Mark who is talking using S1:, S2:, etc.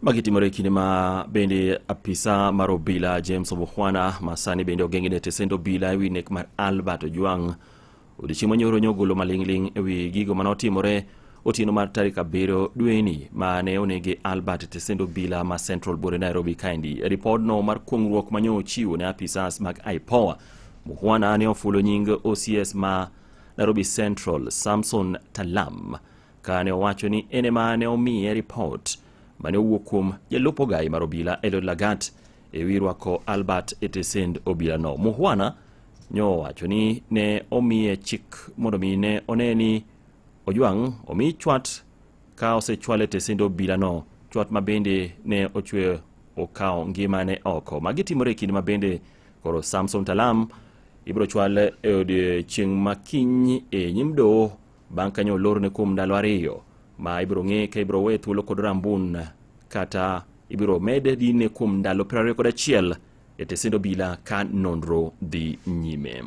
S1: Magi timore e kinde ma bende apisa mar obila James Obukhwana ma sani bende ogeng'ne e tesend obila ewi nek mar Albert Ojwang odiochieng' manyoro nyogolo maling'ling' ewi gigo mane otimore otieno mar tarik 7 dweni ma ne onege Albert e tesend obila ma Central Bore Nairobi kaendi. E ripodno mar kuong'ruok manyo ochiwo ne apisas mag IPOA, Mukhwana ne ofulo nying OCS ma Nairobi Central Samson Talam ka ne owacho ni en ema ne omiye ripot mane owuok kuom jalup ogai mar obila Eliud Lagat ewi rwako Albert e tesend obilano. Mukhwana nyo owacho ni ne omiye chik mondo mi ne one ni Ojwang' omi chwat ka osechwale e tesend obilano, chwat ma bende ne ochwe okawo ngimane oko. Magi timore e kinde ma bende koro Samson Talam ibiro chwal e odiechieng' ma kiny e nyim doho bang' kanyo olorne kuom ndalo 2 ma ibiro ng'e ka ibiro we thuolo kod rambun kata ibiro med dine kuom ndalo 21 e tesend obila ka nonro dhi nyime.